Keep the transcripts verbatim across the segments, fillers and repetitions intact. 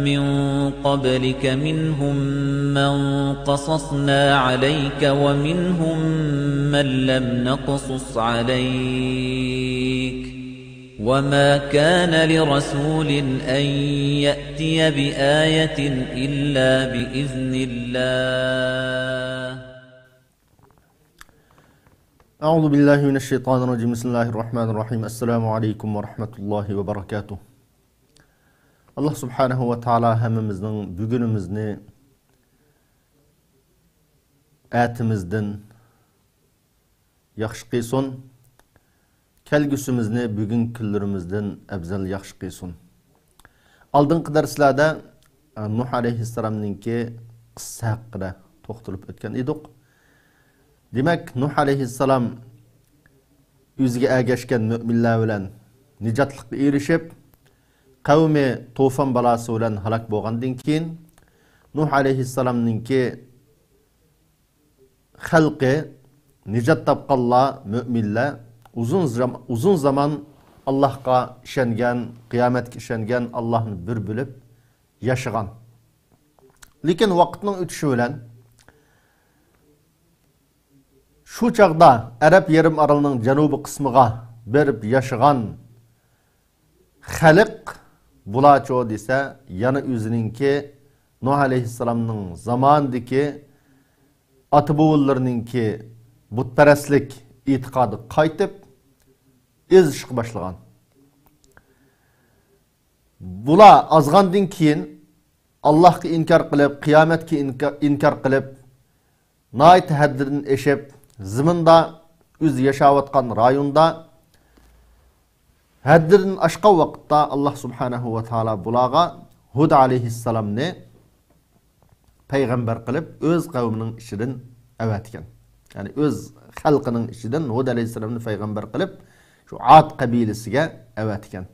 من قبلك منهم من قصصنا عليك ومنهم من لم نقصص عليك وما كان لرسول أن يأتي بآية إلا بإذن الله. أعوذ بالله من الشيطان الرجيم. بسم الله الرحمن الرحيم. السلام عليكم ورحمة الله وبركاته. ئاللا سۇبھانەھۇ ۋە تائالا ھەممىمىزنىڭ بۈگۈنىمىزنى ئەتىمىزدىن ياخشى قىلسۇن، كەلگۈسىمىزنى بۈگۈنكى كۈنلىرىمىزدىن ئەۋزەل ياخشى قىلسۇن. ئالدىنقى دەرسلەردە، ئە، نۇھ ئەلەيھىسسالامنىڭكى قىسسە ھەققىدە توختىلىپ ئۆتكەن ئىدۇق. دېمەك، نۇھ ئەلەيھىسسالام ئۆزىگە ئەگەشكەن مۆمىنلەر بىلەن نىجاتلىققا ئېرىشىپ، قەۋمى توفان بالاسى بىلەن ھالاك بولغاندىن كېيىن، نۇھ ئەلەيھىسسالامنىڭكى خەلقى، نىجات تاپقانلار، مۆمىنلەر ئۇزۇن زام-، ئۇزۇن زامان ئاللاھقا ئىشەنگەن، قىيامەتكە ئىشەنگەن، ئاللاھنى بىر بىلىپ ياشىغان. لېكىن ۋاقىتنىڭ ئۆتۈشى بىلەن شۇ چاغدا ئەرەب يېرىم ئارىلىنىڭ جەنۇبىي قىسمىغا بېرىپ ياشىغان خەلق بۇلارچۇ دېسە، يەنە ئۆزىنىڭكى نۇھ ئەلەيھىسسالامنىڭ زامانىدىكى ئاتا-بوۋىلىرىنىڭكى بۇتپەرەسلىك ئېتىقادىغا قايتىپ، ئېزىشقا باشلىغان. بۇلار ئازغاندىن كېيىن، ئاللاھقا ئىنكار قىلىپ، قىيامەتكە ئىنكا-، ئىنكار قىلىپ، ناھايىتى ھەددىدىن ئېشىپ، زېمىندا ئۆزى ياشاۋاتقان رايوندا ھەددىدىن ئاشقان ۋاقىتتا، ئاللاھ سۇبھانەھۇ ۋە تائالا بۇلارغا ھۇد ئەلەيھىسسالامنى پەيغەمبەر قىلىپ، ئۆز قەۋمىنىڭ ئىچىدىن ئەۋەتكەن. يەنى ئۆز خەلقىنىڭ ئىچىدىن ھۇد ئەلەيھىسسالامنى پەيغەمبەر قىلىپ، شۇ ئاد قەبىلىسىگە ئەۋەتكەن.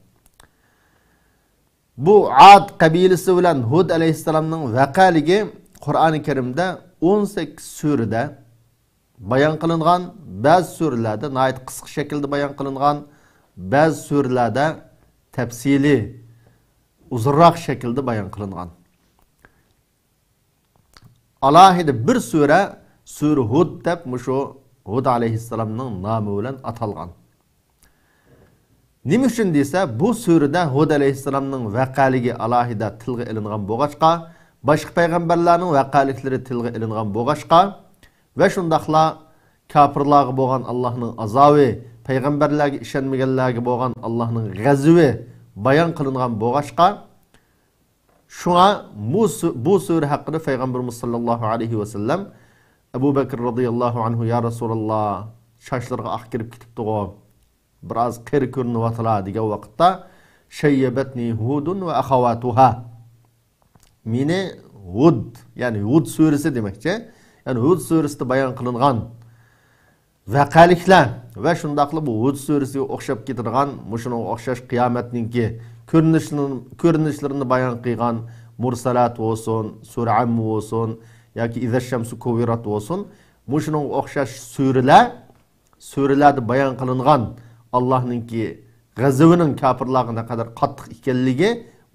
بۇ ئاد قەبىلىسى بىلەن ھۇد ئەلەيھىسسالامنىڭ ۋەقەلىكى قۇرئانى كەرىمدە ئون سەككىز سۈرىدە بايان قىلىنغان، بەزى سۈرىلەردە ناھايىتى قىسقا شەكىلدە بايان قىلىنغان، بەزى سۈرىلەردە تەپسىلىي، ئۇزۇنراق شەكىلدە بايان قىلىنغان. ئالاھىدە بىر سۈرە، سۈرە ھۇد دەپ مۇشۇ ھۇد ئەلەيھىسسالامنىڭ نامى بىلەن ئاتالغان. نېمە ئۈچۈن دېسە، بۇ سۈرىدە ھۇد ئەلەيھىسسالامنىڭ ۋەقەلىكى ئالاھىدە تىلغا ئېلىنغان بولغاچقا، باشقا پەيغەمبەرلەرنىڭ ۋەقەلىكلىرى تىلغا ئېلىنغان بولغاچقا ۋە شۇنداقلا كاپىرلارغا بولغان ئاللاھنىڭ ئازابى، پەيغەمبەرلەرگە ئىشەنمىگەنلەرگە بولغان ئاللاھنىڭ غەزىۋى بايان قىلىنغان بولغاچقا، شۇڭا بۇ سۈ-، بۇ سۈرە ھەققىدە پەيغەمبىرىمىز ساللاللاھۇ ئەلەيھى ۋەسەللەم، ئەبۇ بەكىر رازىياللاھۇ ئەنھۇ، يا رەسۇلاللا، چاچلىرىغا ئاق كىرىپ كېتىپتىغۇ، بىراز قېرى كۆرۈنۈۋاتىلا دېگەن ۋاقىتتا، شەييەبەتنى ھۇدۇن ۋە ئەخەۋاتۇھا. مېنى ھۇد، يەنى ھۇد سۈرىسى دېمەكچى. يەنى ھۇد سۈرىسىدە بايان قىلىنغان ۋەقەلىكلەر ۋە شۇنداقلا بۇ ھۇد سۈرىسىگە ئوخشاپ كېتىدىغان، مۇشۇنىڭغا ئوخشاش قىيامەتنىڭكى كۆرۈنۈشلىرىنى، كۆرۈنۈشلىرىنى بايان قىلغان مۇرسەلات بولسۇن، سۈرە ئەممە بولسۇن ياكى ئىزەششەمسۇ كۇۋۋىرات بولسۇن، مۇشۇنىڭغا ئوخشاش سۈرىلەر، سۈرىلەردە بايان قىلىنغان ئاللاھنىڭكى غەزىۋىنىڭ كاپىرلارغا نەقەدەر قاتتىق ئىكەنلىكى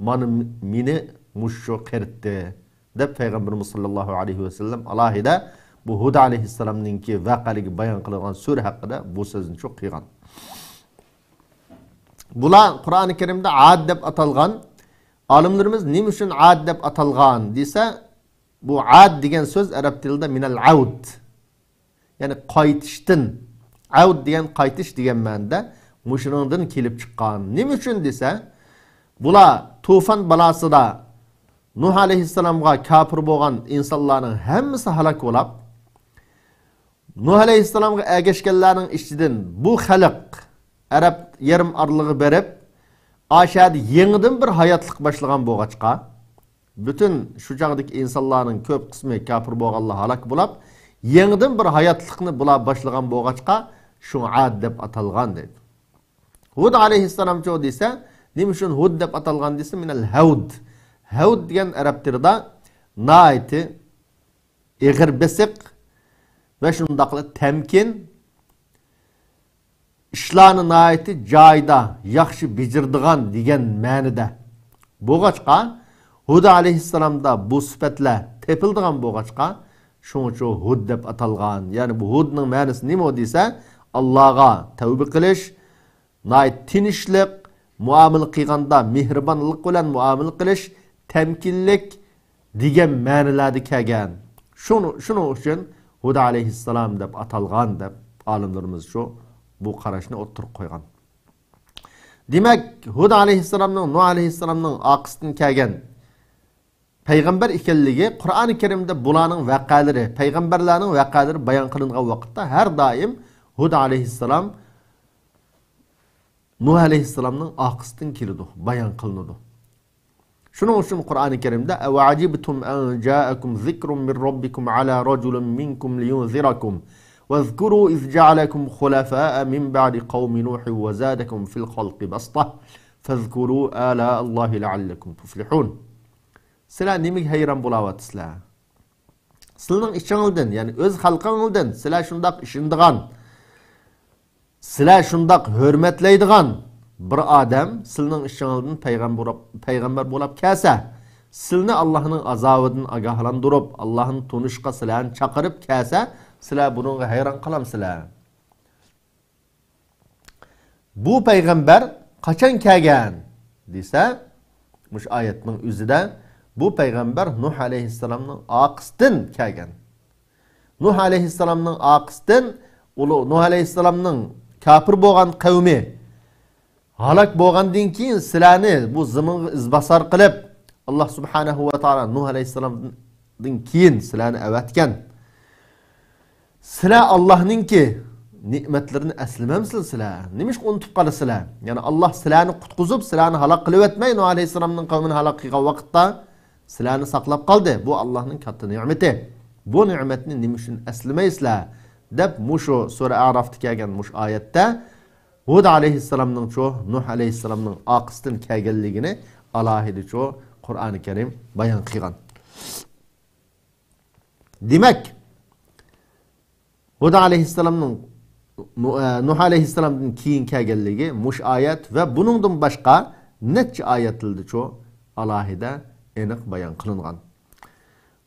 مانا مېنى مۇشۇ قېرىتتى، دەپ پەيغەمبىرىمىز ساللاللاھۇ ئەلەيھى ۋەسەللەم ئالاھىدە بۇ ھۇد ئەلەيھىسسالامنىڭكى ۋەقەلىكى بايان قىلىنغان سۈرە ھەققىدە بۇ سۆزنى چوق قىلغان. بۇلار قۇرئانى كەرىمدە ئاد دەپ ئاتالغان. ئالىملىرىمىز نېمە ئۈچۈن ئاد دەپ ئاتالغان دېسە، بۇ ئاد دېگەن سۆز ئەرەب تىلىدا مىنەل ئەۋد، يەنى قايتىشتىن، ئەۋد دېگەن قايتىش دېگەن مەنىدە، مۇشۇنىڭدىن كېلىپ چىققان. نېمە ئۈچۈن دېسە، بۇلار توفان بالاسىدا نۇھ ئەلەيھىسسالامغا كاپىر بولغان ئىنسانلارنىڭ ھەممىسى ھالاك بولاپ، نۇھ ئەلەيھىسسالامغا ئەگەشكەنلەرنىڭ ئىچىدىن بۇ خەلق ئەرەب يېرىم ئارىلىغا بېرىپ، ئاشەدە يېڭىدىن بىر ھاياتلىق باشلىغان بولغاچقا، پۈتۈن شۇ چاغدىكى ئىنسانلارنىڭ كۆپ قىسمى كاپىر بولغانلار ھالاك بولاپ، يېڭىدىن بىر ھاياتلىقنى بۇلار باشلىغان بولغاچقا، شۇڭا ئاد دەپ ئاتالغان دەيدۇ. ھۇد ئەلەيھىسسالامچۇ دېسە، نېمە ئۈچۈن ھۇد دەپ ئاتالغان دېسە، مىنەل ھەۋد. ھەۋد دېگەن ئەرەب تىلىدا ناھايىتى ئېغىر بېسىق ۋە شۇنداقلا تەمكىن، ئىشلارنى ناھايىتى جايىدا، ياخشى بېجىرىدىغان دېگەن مەنىدە. بولغاچقا، ھۇد ئەلەيھىسسالامدا بۇ سۈپەتلەر تېپىلىدىغان بولغاچقا، شۇڭىچۇ ھۇد دەپ ئاتالغان. يەنى بۇ ھۇدنىڭ مەنىسى نېمە دېسە، ئاللاغا تەۋبە قىلىش، ناھايىتى تىنچلىق، مۇئامىلە قىلغاندا مېھرىبانلىق بىلەن مۇئامىلە قىلىش، تەمكىنلىك دېگەن مەنىلەردە كەلگەن. شۇنىڭ، شۇنىڭ ئۈچۈن ھۇد ئەلەيھىسسالام دەپ ئاتالغان دەپ ئالىملىرىمىز شۇ بۇ قاراشنى ئوتتۇرىغا قويغان. دېمەك، ھۇد ئەلەيھىسسالامنىڭ، نۇھ ئەلەيھىسسالامنىڭ ئارقىسىدىن كەلگەن پەيغەمبەر ئىكەنلىكى، قۇرئانى كەرىمدە بۇلارنىڭ ۋەقەلىرى، پەيغەمبەرلەرنىڭ ۋەقەلىرى بايان قىلىنغان ۋاقىتتا ھەر دائىم ھۇد ئەلەيھىسسالام، نۇھ ئەلەيھىسسالامنىڭ ئارقىسىدىن كېلىدۇ، بايان قىلىنىدۇ. شۇنىڭ ئۈچۈن قۇرئانى كەرىمدە، أَوَعَجِبْتُمْ أَنْ جَاءَكُمْ ذِكْرٌ مِنْ رَبِّكُمْ عَلَى رَجُلٍ مِنْكُمْ لِيُنْذِرَكُمْ وَاذْكُرُوا إِذْ جَعَلَكُمْ خُلَفَاءَ مِنْ بَعْدِ قَوْمِ نُوحٍ وَزَادَكُمْ فِي الْخَلْقِ بَسْطَةً فَاذْكُرُوا آلَاءَ اللَّهِ لَعَلَّكُمْ تُفْلِحُونَ. سىلەر نېمىگە ھەيران بولاۋاتىسىلەر؟ سىلىنىڭ ئىچىڭلىدىن، يەنى ئۆز خەلقىڭلىدىن سىلەر شۇنداق ئىشىنىدىغان، سىلەر شۇنداق ھۆرمەتلەيدىغان بىر ئادەم سىلىنىڭ ئىچىڭلىدىن پەيغەمبەر، پەيغەمبەر بولاپ كەلسە، سىلىنى ئاللاھنىڭ ئازابىدىن ئاگاھلاندۇرۇپ، ئاللاھنى تونۇشقا سىلەرنى چاقىرىپ كەلسە، سىلەر بۇنىڭغا ھەيران قالامسىلەر؟ بۇ پەيغەمبەر قاچان كەلگەن دېسە، مۇشۇ ئايەتنىڭ ئۆزىدە بۇ پەيغەمبەر نۇھ ئەلەيھىسسالامنىڭ ئارقىسىدىن كەلگەن. نۇھ ئەلەيھىسسالامنىڭ ئارقىسىدىن، ئۇلۇغ نۇھ ئەلەيھىسسالامنىڭ كاپىر بولغان قەۋمى ھالاك بولغاندىن كېيىن سىلەرنى بۇ زېمىنغا ئىزباسار قىلىپ، ئاللا سۇبھانەھۇ ۋە تائالا نۇھ ئەلەيھىسسالامدىن كېيىن سىلەرنى ئەۋەتكەن. سىلەر ئاللانىڭكى نېمەتلىرىنى ئەسلىمەمسىلەر سىلەر؟ نېمىشقا ئۇنتۇپ قالىسىلەر؟ يەنى ئاللا سىلەرنى قۇتقۇزۇپ، سىلەرنى ھالاك قىلىۋەتمەي، نۇھ ئەلەيھىسسالامنىڭ قەۋمىنى ھالاك قىلغان ۋاقىتتا سىلەرنى ساقلاپ قالدى. بۇ ئاللانىڭ كاتتا نېمىتى. بۇ نېمەتنى نېمە ئۈچۈن ئەسلىمەيسىلەر؟ دەپ مۇشۇ سۈرە ئەرافتا كەلگەن مۇشۇ ئايەتتە ھۇد ئەلەيھىسسالامنىڭچۇ، نۇھ ئەلەيھىسسالامنىڭ ئارقىسىدىن كەلگەنلىكىنى ئالاھىدىچۇ قۇرئانى كەرىم بايان قىلغان. دېمەك، ھۇد ئەلەيھىسسالامنىڭ نۇ-، ئە، نۇھ ئەلەيھىسسالامدىن كېيىن كەلگەنلىكى مۇشۇ ئايەت ۋە بۇنىڭدىن باشقا نەچچە ئايەتلەردىچۇ ئالاھىدە ئېنىق بايان قىلىنغان.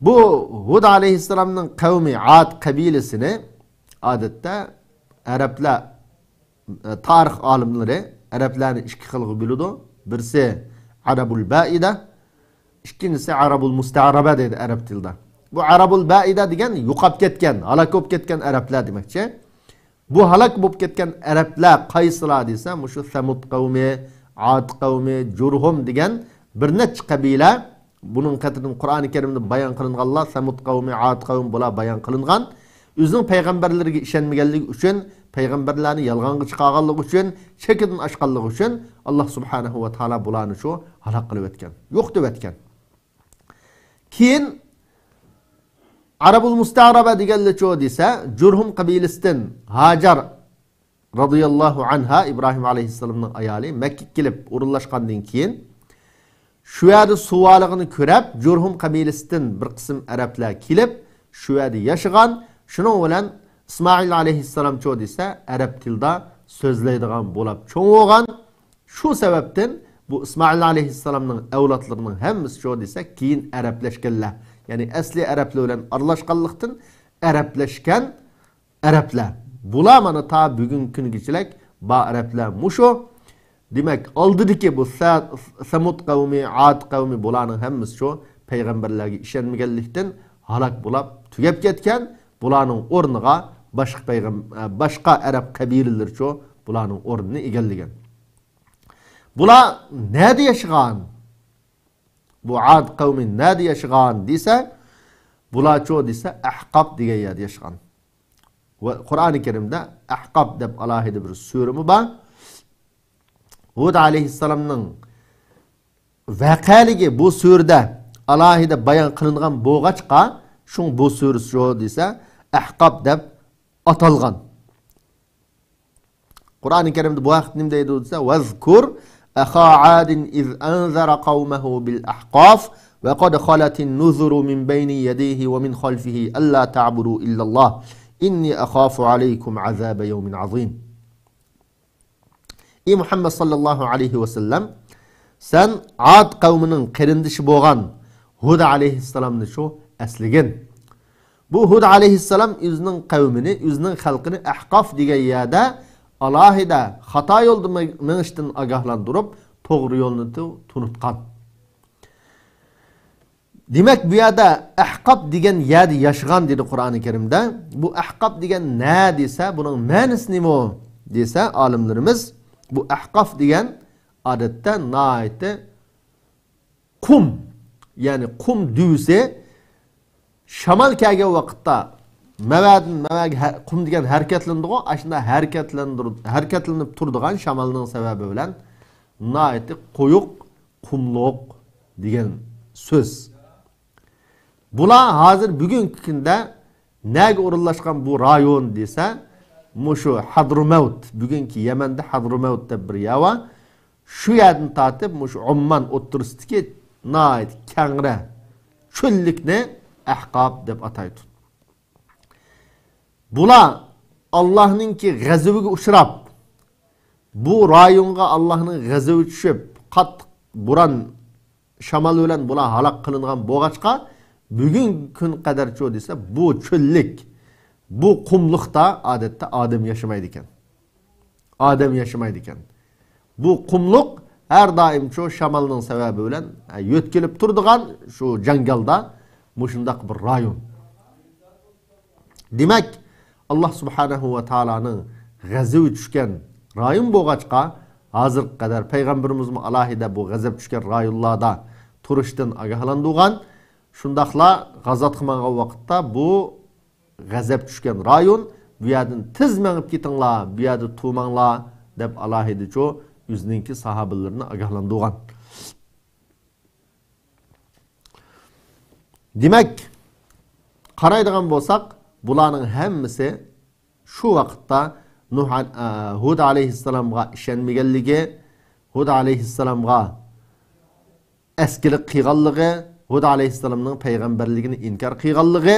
بۇ ھۇد ئەلەيھىسسالامنىڭ قەۋمى ئاد قەبىلىسىنى ئادەتتە ئەرەبلەر، ئە، تارىخ ئالىملىرى ئەرەبلەرنى ئىككى خىلغا بۆلىدۇ. بىرسى ئەرەبۇل بەئىدە، ئىككىنچىسى ئەرەبۇل مۇستەئرەبە دەيدۇ ئەرەب تىلىدا. بۇ ئەرەبۇل بەئىدە دېگەن يوقاپ كەتكەن، ھالاك بولۇپ كەتكەن ئەرەبلەر دېمەكچى. بۇ ھالاك بولۇپ كەتكەن ئەرەبلەر قايسىلار دېسە، مۇشۇ سەمۇد قەۋمى، ئاد قەۋمى، جۇرھۇم دېگەن بىر نەچچە قەبىلە. بۇنىڭ قېتىدىن قۇرئانى كەرىمدە بايان قىلىنغانلار، سەمۇد قەۋمى، ئاد قەۋمى، بۇلار بايان قىلىنغان. ئۆزىنىڭ پەيغەمبەرلىرىگە ئىشەنمىگەنلىكى ئۈچۈن، پەيغەمبەرلەرنى يالغانغا چىقارغانلىقى ئۈچۈن، چېكىدىن ئاشقانلىقى ئۈچۈن، ئاللا سۇبھانەھۇ ۋە تائالا بۇلارنى شۇ ھالاك قىلىۋەتكەن، يوقىتىۋەتكەن. كېيىن ئەرەبۇل مۇستەئرەبە دېگەنلىچۇ دېسە، جۇرھۇم قەبىلىسىدىن ھاجەر رازىياللاھۇ ئەنھا، ئىبراھىم ئەلەيھىسسالامنىڭ ئايالى، مەككىگە كېلىپ ئورۇنلاشقاندىن كېيىن، شۇ يەردە سۇۋالىغىنى كۆرەپ، جۇرھۇم قەبىلىسىدىن بىر قىسىم ئەرەبلەر كېلىپ، شۇ يەردە ياشىغان. شۇنىڭ بىلەن ئىسمائىل ئەلەيھىسسالامچۇ دېسە، ئەرەب تىلىدا سۆزلەيدىغان بولاپ چوڭ بولغان. شۇ سەۋەبتىن بۇ ئىسمائىل ئەلەيھىسسالامنىڭ ئەۋلادلىرىنىڭ ھەممىسىچۇ دېسە، كېيىن ئەرەبلەشكەنلەر. يەنى ئەسلى ئەرەبلەر بىلەن ئارىلاشقانلىقتىن ئەرەبلەشكەن ئەرەبلەر. بۇلار مانا تا بۈگۈنكى كۈنگىچىلىك بار ئەرەبلەر مۇشۇ. دېمەك، ئالدىدىكى بۇ سە-، سەمۇد قەۋمى، ئاد قەۋمى، بۇلارنىڭ ھەممىسىچۇ پەيغەمبەرلەرگە ئىشەنمىگەنلىكتىن ھالاك بولاپ تۈگەپ كەتكەن. بۇلارنىڭ ئورنىغا باشقا پەيغەم-، ئە، باشقا ئەرەب قەبىلىلىرىچۇ بۇلارنىڭ ئورنىنى ئىگىلىگەن. بۇلار نەدە ياشىغان؟ بۇ ئاد قەۋمى نەدە ياشىغان دېسە، بۇلارچۇ دېسە، ئەھقاپ دېگەن يەردە ياشىغان. ۋە قۇرئانى كەرىمدە ئەھقاپ دەپ ئالاھىدە بىر سۈرىمۇ بار. ھۇد ئەلەيھىسسالامنىڭ ۋەقەلىكى بۇ سۈرىدە ئالاھىدە بايان قىلىنغان بولغاچقا، شۇڭ بۇ سۈرە شۇ دېسە، ئەھقاپ دەپ ئاتالغان. قۇرئانى كەرىمدە بۇ ھەقتە نېمە دەيدۇ دېسە، وَاذْكُرْ أَخَا عَادٍ إِذْ أَنْذَرَ قَوْمَهُ بِالْأَحْقَافِ وَقَدْ خَلَتِ النُّذُرُ مِنْ بَيْنِ يَدَيْهِ وَمِنْ خَلْفِهِ أَلَّا تَعْبُدُوا إِلَّا اللَّهَ إِنِّي أَخَافُ عَلَيْكُمْ عَذَابَ يَوْمٍ عَظِيمٍ. ئى مۇھەممەد ساللاللاھۇ ئەلەيھى ۋەسەللەم، سەن ئاد قەۋمىنىڭ قېرىندىشى بولغان ھۇد ئەلەيھىسسالامنى شۇ ئەسلىگىن. بۇ ھۇد ئەلەيھىسسالام ئۆزىنىڭ قەۋمىنى، ئۆزىنىڭ خەلقىنى ئەھقاف دېگەن يەردە ئالاھىدە خاتا يولدا مېڭىشتىن ئاگاھلاندۇرۇپ، توغرا يولنى تونۇتقان. دېمەك، بۇ يەردە ئەھقاپ دېگەن يەردە ياشىغان دېدى قۇرئانى كەرىمدە. بۇ ئەھقاپ دېگەن نە دېسە، بۇنىڭ مەنىسى نېمە دېسە، ئالىملىرىمىز بۇ ئەھقاپ دېگەن ئادەتتە ناھايىتى قۇم، يەنى قۇم دۈۋىسى شامال كەلگەن ۋاقىتتا مەۋەدىن مەۋەگە ھە-، قۇم دېگەن ھەرىكەتلىنىدىغۇ، ئاشۇنداق ھەرىكەتلەندۈر-، ھەرىكەتلىنىپ تۇرىدىغان شامالنىڭ سەۋەبى بىلەن ناھايىتى قويۇق قۇملۇق دېگەن سۆز. بۇلار ھازىر بۈگۈنكى كۈندە نەگە ئورۇنلاشقان بۇ رايون دېسە، مۇشۇ ھەدرىمەۋت، بۈگۈنكى يەمەندە ھەدرىمەۋت دەپ بىر يەر بار. شۇ يەردىن تارتىپ مۇشۇ ئوممان ئوتتۇرىسىدىكى ناھايىتى كەڭرە چۆللۈكنى ئەھقاپ دەپ ئاتايدۇ. بۇلار ئاللاھنىڭكى غەزىۋىگە ئۇچراپ، بۇ رايونغا ئاللاھنىڭ غەزىۋى چۈشۈپ، قاتتىق بوران، شامال بىلەن بۇلار ھالاك قىلىنغان بولغاچقا، بۈگۈنكى كۈن قەدەرچۇ دېسە، بۇ چۆللۈك، بۇ قۇملۇقتا ئادەتتە ئادەم ياشىمايدىكەن. ئادەم ياشىمايدىكەن. بۇ قۇملۇق ھەر دائىمچۇ شامالنىڭ سەۋەبى بىلەن، ھە، يۆتكىلىپ تۇرىدىغان شۇ جاڭگالدا مۇشۇنداق بىر رايون. دېمەك، ئاللا سۇبھانەھۇ ۋە تائالانىڭ غەزىۋى چۈشكەن رايون بولغاچقا، ھازىرغا قەدەر پەيغەمبىرىمىزمۇ ئالاھىدە بۇ غەزەپ چۈشكەن رايونلاردا تۇرۇشتىن ئاگاھلاندۇرغان. شۇنداقلا غازاتقا ماڭغان ۋاقىتتا بۇ غەزەپ چۈشكەن رايون، بۇ يەردىن تېز مېڭىپ كېتىڭلار، بۇ يەردە تۇرماڭلار، دەپ ئالاھىدىچۇ ئۆزىنىڭكى ساھابىلىرىنى ئاگاھلاندۇرغان. دېمەك، قارايدىغان بولساق، بۇلارنىڭ ھەممىسى شۇ ۋاقىتتا نۇھ، ئە، ھۇد ئەلەيھىسسالامغا ئىشەنمىگەنلىكى، ھۇد ئەلەيھىسسالامغا ئەسكىلىك قىلغانلىقى، ھۇد ئەلەيھىسسالامنىڭ پەيغەمبەرلىكىنى ئىنكار قىلغانلىقى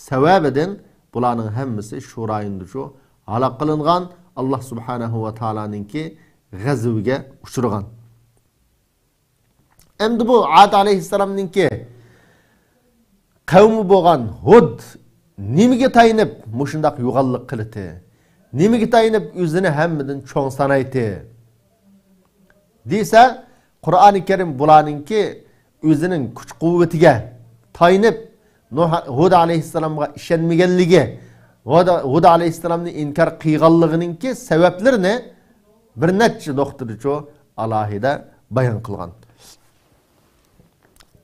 سەۋەبىدىن بۇلارنىڭ ھەممىسى شۇ رايوندا شۇ ھالاك قىلىنغان، ئاللا سۇبھانەھۇ ۋە تائالانىڭكى غەزىۋىگە ئۇچرىغان. ئەمدى بۇ ئاد ئەلەيھىسسالامنىڭكى قەۋمى بولغان ھۇد نېمىگە تايىنىپ مۇشۇنداق يوغانلىق قىلىتى؟ نېمىگە تايىنىپ ئۆزىنى ھەممىدىن چوڭ سانايتى؟ دېسە، قۇرئانى كەرىم بۇلارنىڭكى ئۆزىنىڭ كۈچ-قۇۋۋىتىگە تايىنىپ، نۇھ، ھۇد ئەلەيھىسسالامغا ئىشەنمىگەنلىكى، ھۇد، ھۇد ئەلەيھىسسالامنى ئىنكار قىلغانلىقىنىڭكى سەۋەبلىرىنى بىر نەچچە نۇقتىدىچۇ ئالاھىدە بايان قىلغان.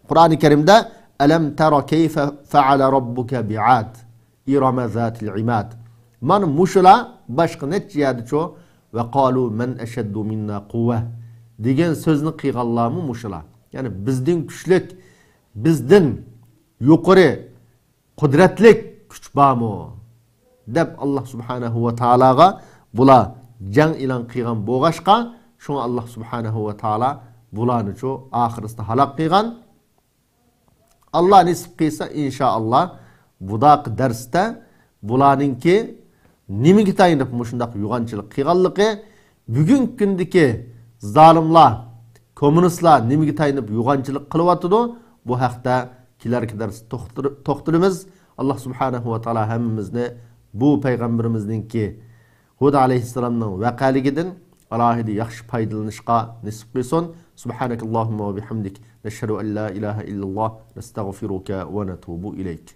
قۇرئانى كەرىمدە، «ئەلەم تەرە كەيفە فەئەلە رەببۇكە بىئاد، ئىرەمە زاتىل ئىماد.» مانا مۇشۇلار باشقا نەچچە يەردىچۇ، «ۋە قالۇ مەن ئەشەددۇ مىننا قۇۋۋە» دېگەن سۆزنى قىلغانلارمۇ مۇشۇلار. يەنى بىزدىن كۈچلۈك، بىزدىن يۇقىرى قۇدرەتلىك كۈچ بارمۇ؟ دەپ ئاللا سۇبھانەھۇ ۋە تائالاغا بۇلار جەڭ ئېلان قىلغان بولغاچقا، شۇڭا ئاللا سۇبھانەھۇ ۋە تائالا بۇلارنىچۇ ئاخىرسىدا ھالاك قىلغان. ئاللا نېسىپ قىلسا، ئىنشائاللا، بۇداقى دەرستە بۇلارنىڭكى نېمىگە تايىنىپ مۇشۇنداق يوغانچىلىق قىلغانلىقى، بۈگۈنكى كۈندىكى زالىملار، كوممۇنىستلار نېمىگە تايىنىپ يوغانچىلىق قىلىۋاتىدۇ؟ بۇ ھەقتە كېلەركى دەرستە توختىلىپ، توختىلىمىز. ئاللا سۇبھانەھۇ ۋە تائالا ھەممىمىزنى بۇ پەيغەمبىرىمىزنىڭكى ھۇد ئەلەيھىسسالامنىڭ ۋەقەلىكىدىن ئالاھىدە ياخشى پايدىلىنىشقا نېسىپ قىلسۇن. سۇبھانەكەللاھۇممە ۋە بىھەمدىك، نەشھەدۇ ئەن لا ئىلاھە ئىللەللاھ، نەستەغفىرۇكە ۋە نەتۇبۇ ئىلەيك.